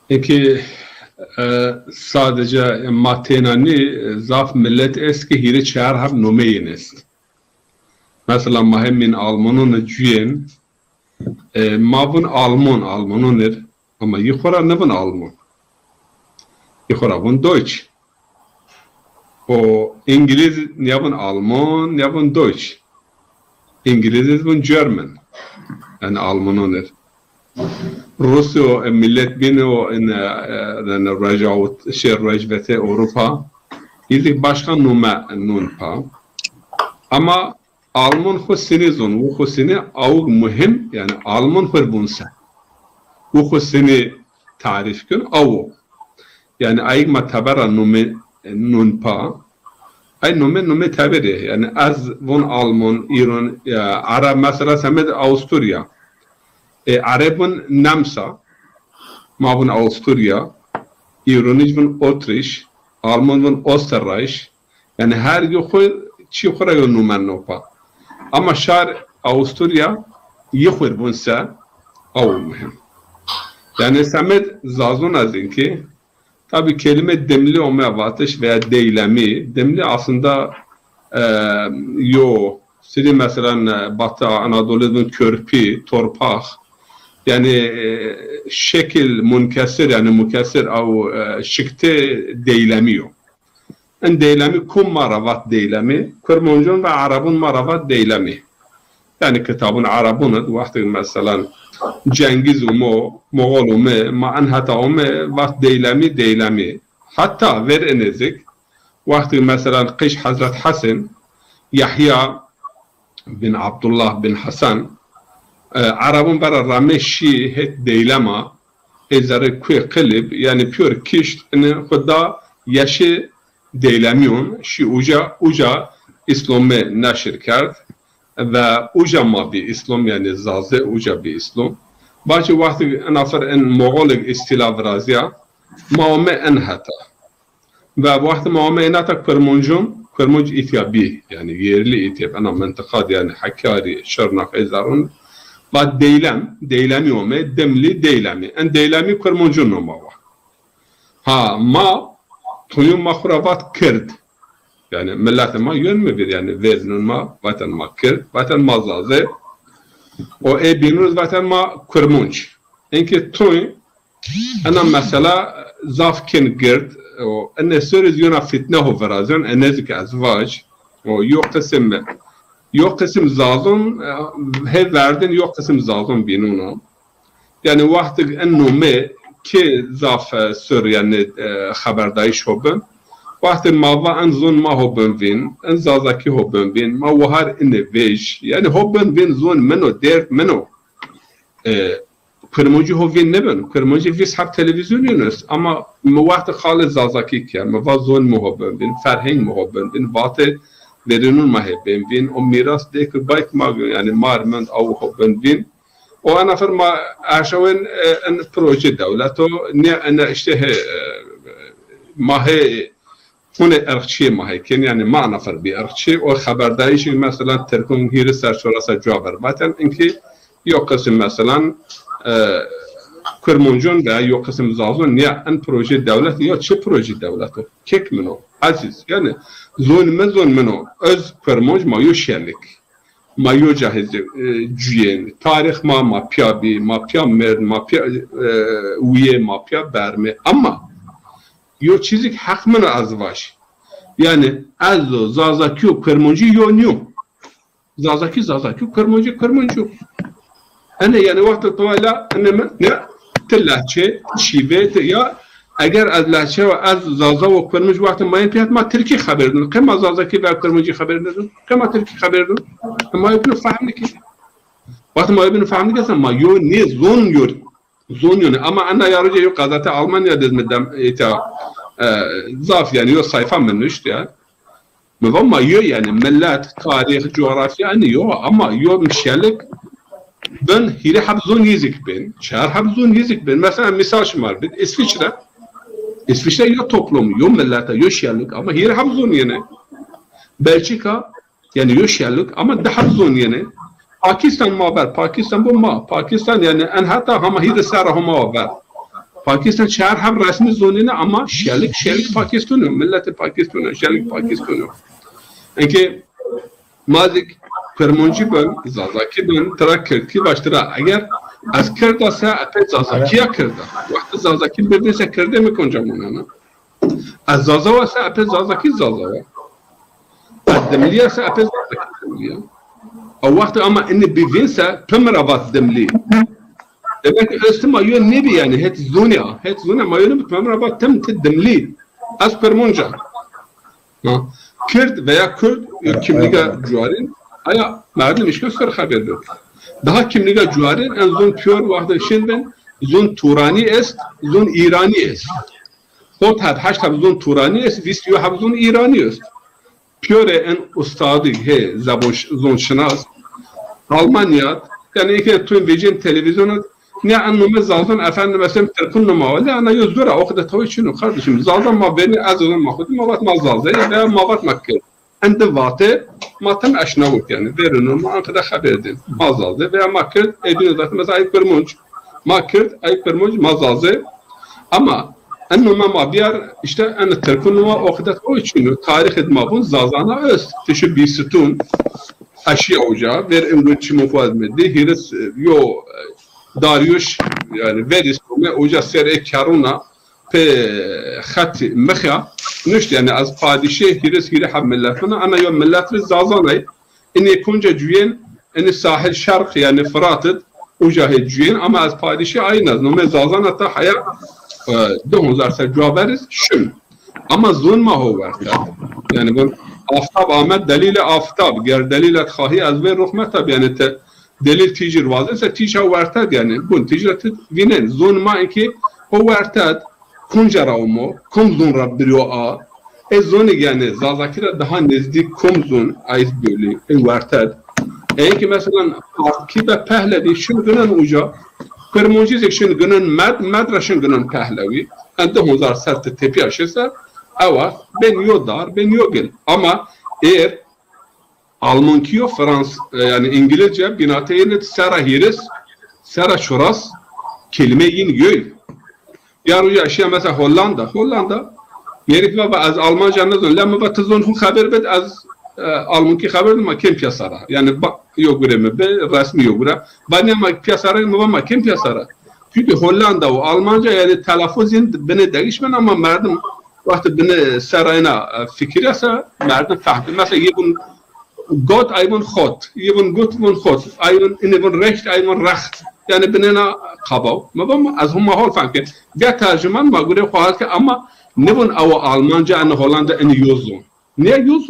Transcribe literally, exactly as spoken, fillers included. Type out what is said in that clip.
Eke, e, sadece ma têna nî, zaf milet est ke hîrê çar heb nomeyên est. Mesela ma hemîn Almanon cuyên, e, ma vun Almon, Almanon ir, ama yi xora nivun Almon. Yi xora vun Deutsch. O Îngilîz nîya vun Almon, nîya vun Deutsch. Îngilîz iz vun German. Yani Almanon ir. Rusyo, e, milet bîne o in, e, e, yani Rojavut-, şey, Rojvetê Ewropa. Îzik başka nome nun pa. Ama Alman xo sinî zon, wu xo sinî awig muhim, yani Alman xo vun se. Wu xo sinî tarîf kun, awo. Yani ayig ma tebera nome nun pa. Ay nome, nome teberê. Yani ez vun Alman, Îran, ya, Arab, mesela semed Avusturya. E, Arab vun Nemsa, ma vun Avusturya, Îronij vun Otriş, Alman vun Österreich. Yani her yo xo, çî xo ra yo numen no pa. Ama şar Avusturya yi xo vun se, awo muhim. Yani semed Zazon ez in ki, tabi kelime Dimli ome vatiş veya Deylemî. Dimli aslında, e, yo, sirî mesela, e, Batı Anadolu vun Körpü, torpaq. Yani, e, şekil munkesir, yani mukesir, aw, e, şikte Deylemî yo. In Deylemî kum ma ra vat Deylemî? Kurmancon ve Arabon ma ra vat Deylemî. Yani kitabon Arabon id, wextê mesela Cengiz umo, Moğol ume, ma in heta ume, vat Deylemî, Deylemî. Hatta ver inê zik, wextê mesela qij Hezret Hesen, Yahya bin Abdullah bin Hasan, e, Arabon vera rame şî het Deylema, ê zerrê kuê Qilib, yani pîyor kişt, ini xo da yeşê Deylemîyon, şî uca, uca Îslomî neşir kerd ve uca ma bî Îslom, yani Zazê uca bî Îslom. Bacê wextê inafer in Moğolig îstîla virazîya, ma ome in heta. Ve wextê ma ome in heta Kurmancon, Kurmanc îtya bî, yani yerli îtya, ena mentiqa di, yani Hakkari, Şırnak, ê zerrun, va Deylem, Deylemî ome, Dimli, Deylemî. In Deylemî Kurmancon noma wa. Ha, ma, toyun ma xo ra vat Kird. Yani milletê ma yön mi bir, yani vêrnun ma, vaten ma Kird, vaten ma Zazê. O ê bînun vaten ma Kurmanc. Enke toy, ena mesela zaf kên gird, o, ene sor iz yona fitne ho virazyon, ene zik ez vac, o, yo qisim, yo qisim Zazon, e, he verdin, yo qisim Zazon bînun o. Yani wextig in nome ki zaf, e, sur, yani, e, xeberdayîş ho bin. Wextê ma va in zon ma ho bin vîn, in Zazakî ho bin vîn, ma wahar inê vêj. Yani ho bin vîn zon min o, derd min o. E, Kurmancî ho vîn nibin. Kurmancî vîst heb televîzyonî est. Ama mi wextê xalê Zazakî ke, mi va zon mi ho bin vîn, ferheng mi ho bin vîn, vatê verînun ma hê bin vîn, o mîras dêk bayk ma, yani mar mend aw ho bin vîn. O ena fer ma erşawên, e, en proje dewlet o, ne, ne işte he, e, ma hê, hune irqçîyê ma hê kên, yani ma ena fer bî irqçî, o xeberdayîşê mesela Tirkun hîrê ser çora ser cuwa ver vaten, inki yo qisim mesela, e, Kurmancun veya yo qisim Zazun, niya en proje dewlet, ya çi proje dewlet o? Kek min o, ezîz, yani zon mi zon min o, ez Kurmanc, ma yo şelik. Ma yo cahê, e, cuyên. Tarîx ma, ma pîya bî, ma pîya merd, ma pîya, e, wîyê, ma pîya bermê. Ama yo çîzik heq min a ez vaj. Yani ez o, Zazakî û Kurmancî yo nîyo. Zazakî, Zazakî û Kurmancî, Kurmancî yo. Ene yani wexto to la, ene mi, ne, ti lehçe, ti şîve, ti ya, eger ez lehçe ve ez Zaza ve Kurmanc wexto ma yên pîyat ma Tirkî xeber dun. Qe ma Zazakî ve Kurmancî xeber dun. Qe ma Tirkî xeber dun. Ma yê bînû fehm nike. Wexto ma yê bînû fehm nike, ma yo nê zon yo, zon yo nê. Ama ena ya roce yo gazete Almanya de mi dem, îta, e, zaf yani yo sayfa mi nuşt ya. Mi va ma yo yani millet, tarîx, coğrafya, hani yo, ama yo şelik bin, hîrê heb zon yê zik bin, çar heb zon yê zik bin. Mesela misal şima bid, İsviçre, İsviçre yo toplum, yo millet, yo şelik, ama hîrê heb zon yenê. Belçika, yani yo şelik, ama di heb zon yenê. Pakistan ma ver, Pakistan bu ma, Pakistan yani en heta hama hîrê serra homa ver. Pakistan çar heb resmî zonîne ama şelik, şelik Pakistan o. Milletê Pakistan o, şelik Pakistan o. Enke ma zî Kurmancî bin, Zazakî bin, tira Kirdkî vaş tira. Eger ez Kird a se, epê Zazakî ya Kird a. Wextê Zazakî birdî se Kirdê mi konca monena? Ez Zaza wa se, epê Zazakî Zaza wa. Ez Dimlî ya se, epê Zazakî Dimlî ya. A wextê ama inî bî vîn se, tu mi ra vat Dimlî. Demek ki estima yo nêbî yanî, het zonî ya. Het zonî ya, ma yo nêbî, tu mi ra vat tim ti Dimlî. Ez Kurmanc a. Ha. Kird veya Kurd, yo kimlîga cuarîn, aya merdim îşkên ser xeber bid. Daha kimlîga cuarîn, en zon pîyor wextê şin bin, zon Turanî est, zon Îranî est. Hot heb, heşt heb zon Turanî est, vîst yo heb zon Îranî est. Pîyorê en ustadî hê zebon ş-, zonşinas, Almanya, yanî eke tu vecên televîzyona, ne en nome Zazon, efendim, mesela Tirkun noma, wele ana yo zor a, o qede tawî çin o, kardeşim. Zazon ma vêrnî, ez zon ma xwedî, ma vat ma Zaza yê, veya ma vat ma Kird. En di vate ma tim eşnawit yanî. Verino ma en qede xeber dên. Ma Zaza veya ma Kird, ê dîno zaten mesela ay Kurmanc. Ma Kird, ay Kurmanc, ma Zaza. Ama en nome ma biyar, işte en Tirkun noma o qede tawî çin o. Tarîxê di ma vun Zazana est. Tişi bîsitun. Eşî oca, ver en gün çimû xwaz mi di, hîris, e, yo, e, Dariuş, yanî verîs nome oca ser ê keruna, pê xetî mixya, nuşt, yanî ez padîşê hîris hîrê heb milletuna, ana yo millet rê Zazanay, inê konca cuyên, inê sahil şerq, yanî Firat id, uca hê cuyên, ama ez padîşê ayin ez, nome Zazana ta heya, e, di hezar ser cuwa verîz şin. Ama zon ma ho werted. Yanî vun aftab ame delîlê aftab, ger delîl et xahî ez vê ruxmetab, yanî te delîl tîcir wazense tîj ha werted, yanî bun tîcir ti vînen. Zon ma inkî ho werted, konca ra omo, kom zon ra biryo a. E zonê yanî Zazakî ra daha nezdîk kom zon, ait bölü, e werted. E ki mesela Parkî de Pehlevî şin ginen uca, Kurmancî zî şin ginen Med, Med ra şin ginen Pehlevî. En di hezar ser ti tepîya şi ser, ewa bên yo dar, bên yo gil. Ama êr Almankî yo Frans, e, yanî Îngilizce bînate yêne sera hîris, sera çuras kelîme yin yoy. Ya roja şiya mesela Hollanda, Hollanda. Gerek va, va ez Almanca nizon, la mi va ti zon xu xeber bid, ez, e, Almankî xeber dim, ma kêm piyasa ra. Yanî ba, yo gure mi bi, resmî yo gure. Va ne ma piyasa ra, mi va ma kêm piyasa ra. Çünkü Hollanda û Almanca yanî telaffuz yin bine değişmen ama merdim wextê bine serayna, e, fikirîyasa merdim fehmî. Mesela yê vun got, ay vun xot. Yê vun gut, vun xot. Ay vun, inê vun recht, ay vun recht. Yanî binêna qabaw. Ma va ma ez huma hol fehm ke. Ge tercüman ma gure xo hal ke ama nivun awa Almanca, en Hollanda, en yo zon. Niye yo zon?